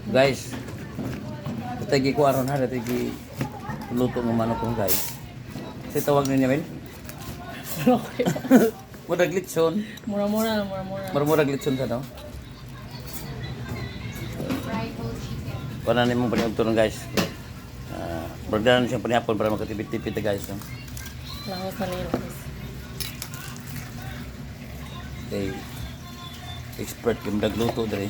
Guys, ito gi kuaron ha, ito gi luto ng manok ko, guys. Kasi tawag niya Mel? Okay. Murag litson. Mura-mura na, mura-mura. Murag litson sa no? Fried whole chicken. Wala na mong paniudto guys. Murag siyang panihapon para makatipid-tipid na, guys. No? Lahos na nila. Kay expert yung nagluto dre.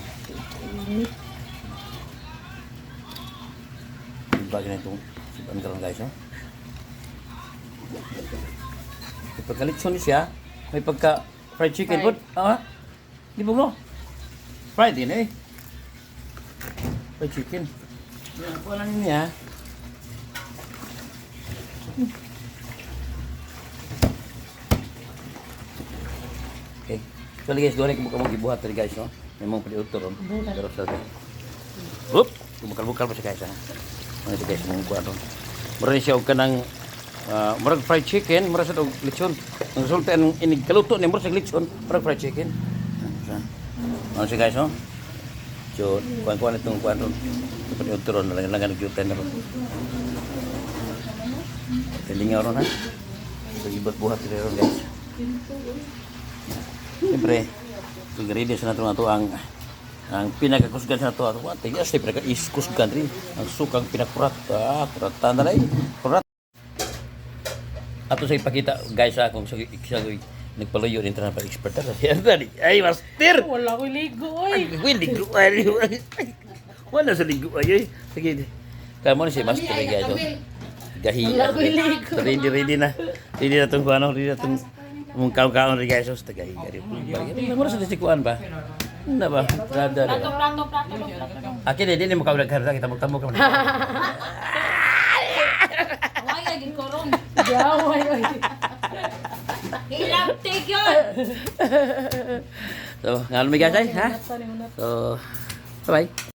Bagay na itong sipan karon, guys. No? May pagka litson ni siya, may pagka fried chicken Fried. po. Ah, di ba mo? Fried din eh. Fried chicken. Yan, kuha lang niya. Okay. So guys, doon ay kumbuka mong gibuhat rin, guys, no? May mga paliuto ron. Pero sa Oop! Kumukal-bukal pa siya, guys, ha? Ano siya, guys, mong kuha ron. Mura ni siya og kanang murag fried chicken, mura sa og lechon. Ang resulta ang inig kaluto ni mura sa lechon, murag fried chicken. Ano siya, guys, no? So, kuhan-kuhan itong kuhan ron. Paliuto ron, lang lang nag-yutan na ron. Tilingaw ron, ha? So, iba't buhat sila ron, guys. Siyempre, ingredients na ito ang pinakakusgan sa ato ato tigas ni pinaka iskusgan rin ang sukang pinakurat, ah, kuratan na rin kurat ato sa ipakita, guys, ha, kung sa nagpaluyo din tanan pa expert ta siya dali ay master. Wala ko ligo, oy. Ay, well, ligo ay, wala sa ligo ay ay. Sige, kamo na si master eh, guys, oh. Gahi. Wala ko'y ligo. So, ready ready na ready na tong ano, ready na tong mong kaon-kaon rin, guys, oh, tagahi gari. Mura sa disikuan ba na ba rada Plato, plato, plato, plato. Akin eh, di mo kaon nagkarta kita magtamo ka. Why lagi koron? Jaway, oy. Hilap, take yun! So, ngalo mi, guys, ay, ha? Nata ni mo na. So, bye-bye.